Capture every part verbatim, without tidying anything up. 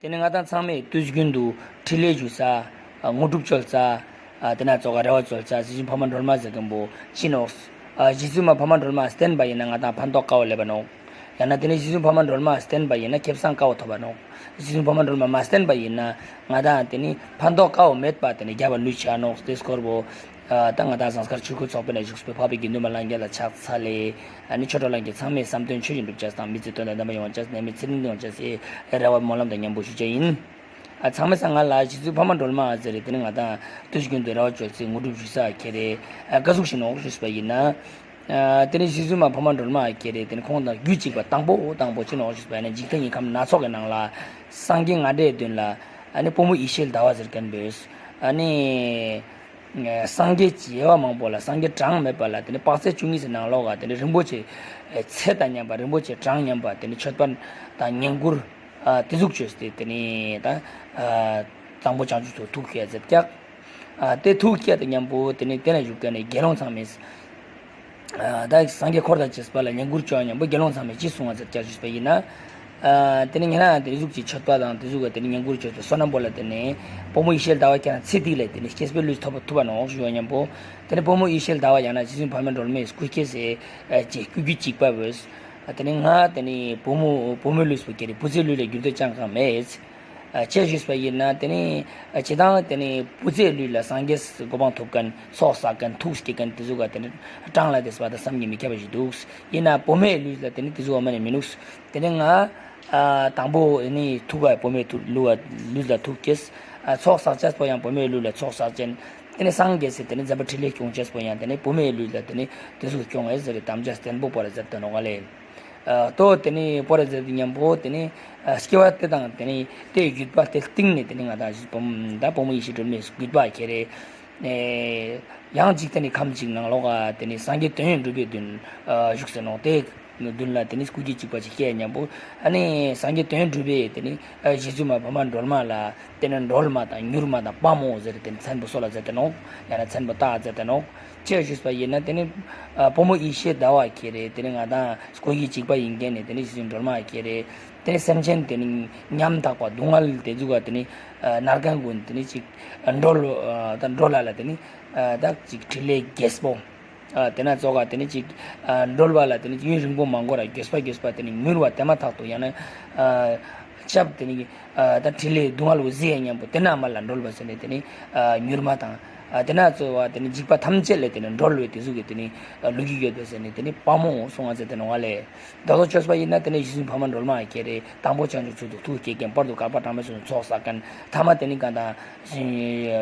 དེ་ནས་ང་དང་ཚང་མས་དུས་རྒྱུན་དུ་ཕྲིན་ལས་ཞུ་ས། ཨ། དངོས་གྲུབ་སྩོལ་ས། ཨ། དེ་ན་ཙོག་ག་རེ་བ་སྩོལ་ས། རྗེ་བཙུན་འཕགས་མ་སྒྲོལ་མ་ཟེར་མཁན་པོ་ཅི་ནོག། ཨ། རྗེ་བཙུན་མ་འཕགས་མ་སྒྲོལ་མ་བསྟེན་པ་ཡིན་ན་ང་དང་ཕན་ཐོགས་དཀའ་བ་སླེབས་པ་ནོག། ཡང་ན་དེ་ནས་རྗེ་བཙུན་འཕགས་མ་སྒྲོལ་མ་བསྟེན་པ་ཡིན་ན་ཁེ་བཟང་དཀའ་བ་ཐོབ་པ་ནོག། རྗེ་བཙུན་འཕགས་མ་སྒྲོལ་མ་མ་བསྟེན་པ་ཡིན་ན་ང་དང་དེ་ནི་ཕན་ཐོགས་དཀའ་བ་མེད་པ་དེ་ནི་རྒྱབ་པ་ལུས་ཆ་ནོག། དེ་སྐོར་པོ། ཨ། ད་ང་དང་ཟངས་དཀར་ཆོས་འཁོར་ཚོགས་པའི་ནང་བཞུགས་པའི་འཕགས་པའི་དགེ་འདུན་པ་ལྷན་རྒྱས་ལ་ཕྱག་འཚལ་ལེ། ཨ་ནི་ཆོས་གྲོགས་ལྷན་རྒྱས་ཚང་མས་བསམ་དོན་ཆོས་བཞིན་འགྲུབ་ཅེས་དང་མི་ཚེ་དོན་དང་ལྡན་པ་ཡོང་ཅེས་ནད་མེད་ཚེ་རིང་ཡོང་ཅེས་སི་རེ་བ་སྨོན་ལམ་དང་མཉམ་པོ་ཞུ་བྱ་ཡིན། ཨ། ཚང་མས་ང་ལ་རྗེ་བཙུན་འཕགས་མ་སྒྲོལ་མ་ཟེར་རེ་དེ་ནི་ང་དང་དུས་རྒྱུན་དུ་རེ་བ་བཅོལ་ཚེ་དངོས་གྲུབ་ཞུ་ས་ཁྱེར་རེ། ཨ། ག་ཟུག་ཞིག་ནོག་ཞུས་པ་ཡིན་ན། ཨ། དེ་ནི་རྗེ་བཙུན་མ་འཕགས་མ་སྒྲོལ་མ་ཁྱེར་རེ་དེ་ནི་ཁོང་དང་རྒྱུད་གཅིག་པ་དང་པོ་དང་པོ་ཅི་ནོག་ཞུས་པ་ཡིན་ན་འཇིག་རྟེན་གྱི་ཁམས་སྣ་ཚོགས་ཀྱི་ནང་ལ་སངས་རྒྱས་ལྔ་སྡེའི་མདུན་ལ་ཨ་ནི་བུ་མོ་ཡེ་ཤེས་ཟླ་བ་ཟེར་མཁན་པོས་ཨ་ནི། སངས་རྒྱས་ཀྱི་དབྱེ་བ་མང་པོ་ལ་སངས་རྒྱས་གྲངས་མེད་པ་ལ་དེ་ནི་དཔག་ཚད་བཅུ་གཉིས་ཀྱི་ནང་ལོགས་ཀ་དེ་ནི་རིན་པོ་ཆེ་ཚད་དང་མཉམ་པ་རིན་པོ་ཆེ་གྲངས་མཉམ་པ་དེ་ནི་མཆོད་པ་དང་བསྙེན་བཀུར། ཨ། དེ་ཟུག་བཅོས་ཏེ་དེ་ནི་ད། ཨ། དང་པོ་བྱང་ཆུབ་ཏུ་ཐུགས་བསྐྱེད་མཛད་ཀྱག། ཨ། དེ་ཐུགས་བསྐྱེད་དང་མཉམ་པོ་དེ་ནི་དེ་ན་བཞུགས་མཁན་ནི་དགེ་སློང་ཚང་མས། ཨ། ད་སངས་རྒྱས་འཁོར་དང་བཅས་པ་ལ་བསྙེན་བཀུར་བཅོ་བ་མཉམ་པོ་དགེ་སློང་ཚང་མས་ཅི་གསུང་བ་མཛད་ཀྱག་ཞུས་པ་ཡིན་ན། ཨ། དེ་ནི་ཉེ་རང་དེ་ཟུག་གི་མཆོད་པ་དང་དེ་ཟུག་གི་དེ་ནི་བསྙེན་བཀུར་བཅོས་ཏེ་བསོད་ནམས་པོ་ལ་དེ་ནི་བུ་མོ་ཡེ་ཤེས་ཟླ་བ་ཁྱེད་རང་ཚེ་འདི་ལ་དེ་ནི་སྐྱེས་པའི་ལུས་ཐོབ་ཐུབ་པ་ནོག་ཞུ་བ་མཉམ་པོ། དེ་ནི་བུ་མོ་ཡེ་ཤེས་ཟླ་བ་ཡང་ན་རྗེ་བཙུན་འཕགས་མ་སྒྲོལ་མའི་སྐུ་སྐྱེ་སའི་ཅེས་སྐུ་རྒྱུད་གཅིག་པ་བོས། དེ་ནི་ང་དེ་ནི་བུ་མོ་བུ་མོའི་ལུས་པོ་ཁྱེར་རེ་བུ་ཚའི་ལུས་ལ་འགྱུར་ལྡོག་ཅང་གང་མེད། ཨ། ཅེས་ཞུས་པ་ཡིན་ན་དེ་ནི་ཨ། སྤྱིར་བཏང་དེ་ནི་བུ་ཚའི་ལུས་ལ་སངས་རྒྱས་གོ་འཕང་ཐོབ་མཁན་ཚོགས་བསགས་མཁན་ཐུགས་བསྐྱེད་མཁན་དེ་ཚོ་ག་དེ་ནི་གྲངས་ལ་དེ་སྦ་ད་བསམ་གྱིས་མི་ཁྱབ་པ་ཞིག་འདུག། ཡིན་ན་བུ་མོའི་ལུས་ལ་དེ་ནི་དེ་ཚོ་བ་མ་ནི་མི་ནུག། དེ་ནི་ང་ཨ། དང་པོ་ནི་ཐུགས་ཀ་བུ་མོའི་ཐུགས་ལུས་ལ་ལུས་ལ་ཐུགས་བསྐྱེད། ཨ། ཚོགས་བསགས་ཅེས་པོ་ཡང་བུ་མོའི་ལུས་ལ་ཚོགས་བསགས་ཅན། དེ་ནི་སངས་རྒྱས་སི་དེ་ནི་མཛད་པ་འཕྲིན་ལས་སྐྱོང་ཅེས་པོ་ཡང་དེ་ནི་བུ་མོའི་ལུས་ལ་དེ་ནི་དེ་ཚོ་སྐྱོང་ཨེ་ཟེར་རེ་དམ་བཅའ་བརྟན་པོ་པོ་ར་མཛད་དེ་ནོག་ལེ། ཨ། ལྟོ་དེ་ནི་པོ་ར་ཟེར་དུས་མཉམ་པོ་དེ་ནི་ཨ། སྐྱེ་བ་དེ་དང་དེ་ནི་དེའི་བརྒྱུད་པ་དེ་སྟེང་ནས་དེ་ནི་ང་དང་བུ་མོ་ད་བུ་མོ་ཡེ་ཤེས་སྒྲོལ་མའི་བརྒྱུད་པ་ཁྱེར་རེ། ཨེ། ཡང་འཇིག་རྟེན་གྱི་ཁམས་ཅིག་ནང་ལོགས་ཀ་དེ་ནི་སངས་རྒྱས་དོན་ཡོད་གྲུབ་པའི་མདུན་ཨ། བཞུགས་སེ་ནོག། དེའི་མདུན་ལ་དེ་ནི་སྐུ་སྐྱེ་གཅིག་པ་ཅིག་སྐྱེས་མཉམ་པོ་ཨ་ནི་སངས་རྒྱས་དོན་ཡོད་གྲུབ་པའི་དེ་ནི་ཨ། རྗེ་བཙུན་མ་འཕགས་མ་སྒྲོལ་མ་ལ་དེ་ནི་སྒྲོལ་མ་དང་མྱུར་མ་དང་དཔའ་མོ་ཟེར་དེ་ནི་མཚན་པོ་གསོལ་ལ་མཛད་དེ་ནོག། ཡང་ན་མཚན་པོ་བཏགས་མཛད་དེ་ནོག། ཅེས་ཞུས་པ་ཡིན་ན་དེ་ནི་ཨ། བུ་མོ་ཡེ་ཤེས་ཟླ་བ་ཁྱེར་རེ་དེ་ནི་ང་དང་སྐུ་སྐྱེ་གཅིག་པ་ཡིན་མཁན་ནི་དེ་ནི་རྗེ་བཙུན་སྒྲོལ་མ་ཁྱེར་རེ། དེ་ནི་སེམས་ཅན་དེ་ནི་ཉམ་ཐག་པ་སྡུག་བསྔལ་དེ་ཟུག་ག་དེ་ནི་ཨ། མནར་མཁན་ཀུན་དེ་ནི་ཅིག་ཨ། སྒྲོལ་ཨ། ད་སྒྲོལ་ལ་ལ་དེ་ནི་ཨ། ད་ཅིག་འཕྲིན་ལས་རྒྱས་པོ། ཨ། དེ་ན་ཙོག་ག་དེ་ནི་ཅིག་ཨ། སྒྲོལ་བ་ལ་དེ་ནི་ཡུན་རིང་པོ་མ་འགོར་ར་མགྱོགས་པ་མགྱོགས་པ་དེ་ནི་མྱུར་བ་དེ་མ་ཐག་ཏུ་ཡང་ན་ཨ། ཞབས་དེ་ནི་ཨ། ད་འཕྲིན་ལས་སྡུག་བསྔལ་བོ་ཟད་མཉམ་པོ་དེ་ན་མ་ལ་སྒྲོལ་བ་ཟེར་ནས་དེ་ནི་ཨ། མྱུར་མ་དང་ཨ། དེ་ན་ཙོག་ག་དེ་ནི་འཇིགས་པ་ཐམས་ཅད་ལས་དེ་ནི་སྒྲོལ་བའི་དེ་ཟུག་གི་དེ་ནི་ཨ། ལོ་རྒྱུས་ཡོད་པ་ཟེར་ནས་དེ་ནི་དཔའ་མོ་གསུང་བ་ཟེར་དེ་ནོག་ལེ། ད་ལྟོ་ཆོས་པ་ཡིན་ན་དེ་ནི་རྗེ་བཙུན་འཕགས་མ་སྒྲོལ་མ་ཁྱེར་རེ་དང་པོ་བྱང་ཆུབ་མཆོག་ཏུ་ཐུགས་བསྐྱེད་མཁན་བར་དུ་བསྐལ་པ་གྲངས་མེད་གསུམ་ཚོགས་བསགས་མཁན་ཐ་མ་དེ་ནི་གང་དང་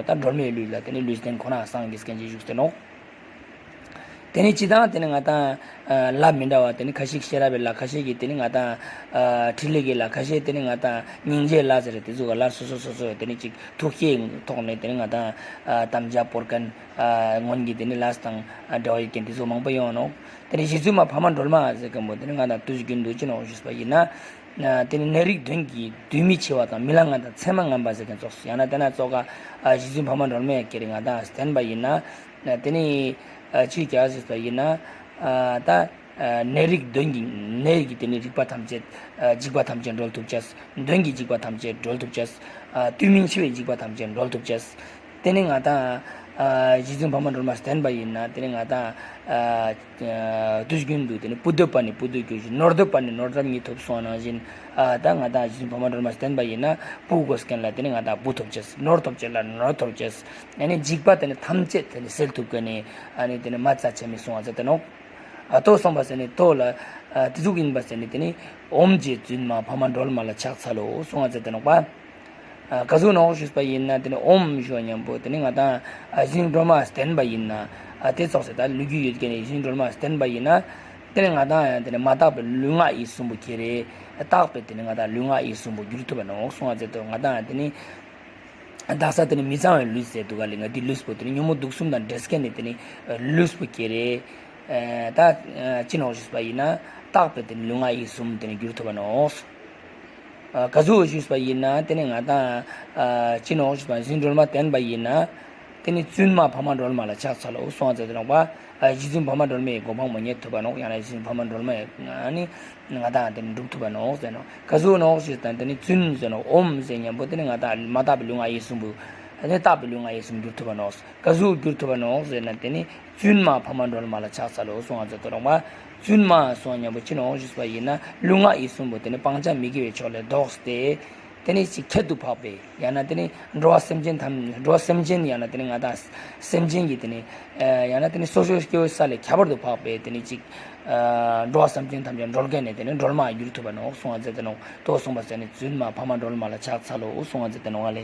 ད་སྒྲོལ་མའི་ལུས་ལ་དེ་ནི་ལུས་རྟེན་ཁོ་ན་སངས་རྒྱས་མཁན་ཅིག་བཞུགས་ཏེ་ནོག། དེ་ནི་སྤྱིར་བཏང་དེ་ནི་ང་དང་ལ་མི་འདྲ་བ་དེ་ནི་ཁ་ཤས་ཤེས་རབ་པའི་ལ་ཁ་ཤས་ཀྱིས་དེ་ནི་ང་དང་འཕྲིན་ལས་ཀྱི་ལ་ཁ་ཤས་དེ་ནི་ང་དང་སྙིང་རྗེའི་ལ་ཟེར་དེ་ཚོ་ག་ལ་སོ་སོ་སོ་སོ་དེ་ནི་ཅིག་ཐུགས་བསྐྱེད་ཐོག་ནས་དེ་ནི་ང་དང་དམ་བཅའ་བོར་མཁན་སྔོན་གྱི་དེ་ནི་ལས་དང་འབྲེལ་བ་ཡོད་མཁན་དེ་ཚོ་མང་པོ་ཡོང་ནོག། དེ་ནི་རྗེ་བཙུན་མ་འཕགས་མ་སྒྲོལ་མ་ཟེར་མཁན་པོ་དེ་ནི་ང་དང་དུས་རྒྱུན་དུ་ཅི་ནོག་ཞུས་པ་ཡིན་ན། དེ་ནི་ནད་རིགས་གདོན་གྱིས་སྡུག་མི་ཆེ་བ་དང་མི་ལ་ངན་དང་མཚན་མ་ངན་པ་ཟེར་མཁན་ཙོགས་ཡང་ན་དེ་ན་ཙོག་ག་རྗེ་བཙུན་འཕགས་མ་སྒྲོལ་མ་ཁྱེར་རེ་ང་དང་བསྟེན་པ་ཡིན་ན། དེ་ནི་ཅི་བྱ་ཞུས་པ་ཡིན་ན། ད་ནད་རིགས་གདོན་གྱི་ནད་ཀྱི་དེ་ནི་རིགས་པ་ཐམས་ཅད་འཇིགས་པ་ཐམས་ཅད་སྒྲོལ་ཐུབ་ཅེས། གདོན་གྱི་འཇིགས་པ་ཐམས་ཅད་སྒྲོལ་ཐུབ་ཅེས། ལྟོས་མིན་འཆི་བའི་འཇིགས་པ་ཐམས་ཅད་སྒྲོལ་ཐུབ་ཅེས། དེ་ནི་ང་དང་རྗེ་བཙུན་འཕགས་མ་སྒྲོལ་མ་བསྟེན་པ་ཡིན་ན་དེ་ནི་ང་དང་དུས་རྒྱུན་དུ་དེ་ནི་བུ་འདོད་པ་ནི་བུ་འདོད་གྱུར་ཅིང་ནོར་འདོད་པ་ནི་ནོར་རྫབ་ཉིད་ཐོབ་གསུངས་པ་ནང་བཞིན། ད་ང་དང་རྗེ་བཙུན་འཕགས་མ་སྒྲོལ་མ་བསྟེན་པ་ཡིན་ན་བུ་དགོས་མཁན་ལ་དེ་ནི་ང་དང་བུ་ཐོབ་ཅེས། ནོར་ཐོབ་ཅེས་ལ་ནོར་ཐོབ་ཅེས། ཨ་ནི་འཇིགས་པ་དེ་ནི་ཐམས་ཅད་དེ་ནི་སེལ་ཐུབ་མཁན་ནི་ཨ་ནི་དེ་ནི་མ་རྩ་ཆེན་མོ་གསུངས་པ་ཟེར་དེ་ནོག། ལྟོས་གསུངས་པ་ཟེར་ནི་ལྟོས་ལ། དེ་ཟུག་ཡིན་པ་ཟེར་ནི་དེ་ནི་ཨོཾ་རྗེ་བཙུན་མ་འཕགས་མ་སྒྲོལ་མ་ལ་ཕྱག་འཚལ་ལོ་གསུངས་པ་ཟེར་དེ་ནོག་པ། ག་ཟུག་ནོག་ཞུས་པ་ཡིན་ན་དེ་ནི་ཨོཾ་ཞུ་བ་མཉམ་པོ་དེ་ནི་ང་དང་རྗེ་བཙུན་སྒྲོལ་མ་བསྟེན་པ་ཡིན་ན། དེ་ཙོགས་ཟེར་ད་ལོ་རྒྱུས་ཡོད་མཁན་ནི་རྗེ་བཙུན་སྒྲོལ་མ་བསྟེན་པ་ཡིན་ན། དེ་ནི་ང་དང་ཡང་དེ་ནི་མ་དག་པའི་ལུས་ངག་ཡིད་གསུམ་པོ་ཁྱེར་རེ། དག་པའི་དེ་ནི་ང་དང་ལུས་ངག་ཡིད་གསུམ་པོ་འགྱུར་ཐུབ་པ་ནོག་གསུངས་པ་ཟེར་དེ་ང་དང་དེ་ནི། དག་ས་དེ་ནི་མི་གཙང་བའི་ལུས་ཟེར་འདུག་ག་ལེ། ང་འདི་ལུས་པོ་དེ་ནི་ཉོན་མོངས་དུག་གསུམ་དང་འདྲེས་མཁན་ནི་དེ་ནི་ལུས་པོ་ཁྱེར་རེ། ད་ཅི་ནོག་ཞུས་པ་ཡིན་ན་དག་པའི་དེ་ནི་ལུས་ངག་ཡིད་གསུམ་དེ་ནི་འགྱུར་ཐུབ་པ་ནོག། ག་ཟུག་ཞུས་པ་ཡིན་ན་དེ་ནི་ང་དང་ཅི་ནོག་ཞུས་པ་རྗེ་བཙུན་སྒྲོལ་མ་བསྟེན་པ་ཡིན་ན། དེ་ནི་བཙུན་མ་འཕགས་མ་སྒྲོལ་མ་ལ་ཕྱག་འཚལ་ལོ་གསུང་བ་མཛད་དེ་ནོག་པ། རྗེ་བཙུན་འཕགས་མ་སྒྲོལ་མའི་གོ་འཕང་མ་རྙེད་ཐུབ་པ་ནོག། ཡང་ན་རྗེ་བཙུན་འཕགས་མ་སྒྲོལ་མ་ནི་ང་དང་དེ་ནི་འགྲུབ་ཐུབ་པ་ནོག་ཟེར་ནོག། ག་ཟུག་ནོག་ཞེས་དང་དེ་ནི་བཙུན་ཟེར་ནོག། ཨོཾ་ཟེར་མཉམ་པོ་དེ་ནི་ང་དང་མ་དག་པའི་ལུས་ངག་ཡིད་གསུམ་པོ། དེ་ནི་དག་པའི་ལུས་ངག་ཡིད་གསུམ་འགྱུར་ཐུབ་པ་ནོག། ག་ཟུག་འགྱུར་ཐུབ་པ་ནོག་ཟེར་ན་དེ་ནི་བཙུན་མ་འཕགས་མ་སྒྲོལ་མ་ལ་ཕྱག་འཚལ་ལོ་གསུང་བ་མཛད་དེ་ནོག་པ། བཙུན་མ་གསུང་བ་མཉམ་པོ་ཅི་ནོག་ཞུས་པ་ཡིན་ན་ལུས་ངག་ཡིད་གསུམ་པོ་དེ་ནི་སྤང་བྱ་མི་དགེ་བའི་ཕྱོགས་ལས་ལྡོག་སྟེ། དེ་ནི་ཅིག་ཁྱད་དུ་འཕགས་པའི་ཡང་ན་དེ་ནི་འགྲོ་བ་སེམས་ཅན་ཐམས་འགྲོ་བ་སེམས་ཅན་ཡང་ན་དེ་ནི་ང་དང་སེམས་ཅན་གྱི་དེ་ནི་ཡང་ན་དེ་ནི་སོ་སོའི་སྐྱེ་བོའི་ས་ལས་ཁྱད་པར་དུ་འཕགས་པའི་དེ་ནི་ཅིག་འགྲོ་བ་སེམས་ཅན་ཐམས་ཅད་སྒྲོལ་མཁན་ནི་དེ་ནི་སྒྲོལ་མ་འགྱུར་ཐུབ་པ་ནོག་གསུང་བ་མཛད་དེ་ནོག། དོ་གསུངས་པ་ཟེར་ནི་བཙུན་མ་འཕགས་མ་སྒྲོལ་མ་ལ་ཕྱག་འཚལ་ལོ་གསུང་བ་མཛད་དེ་ནོག་ཨ་ལེ།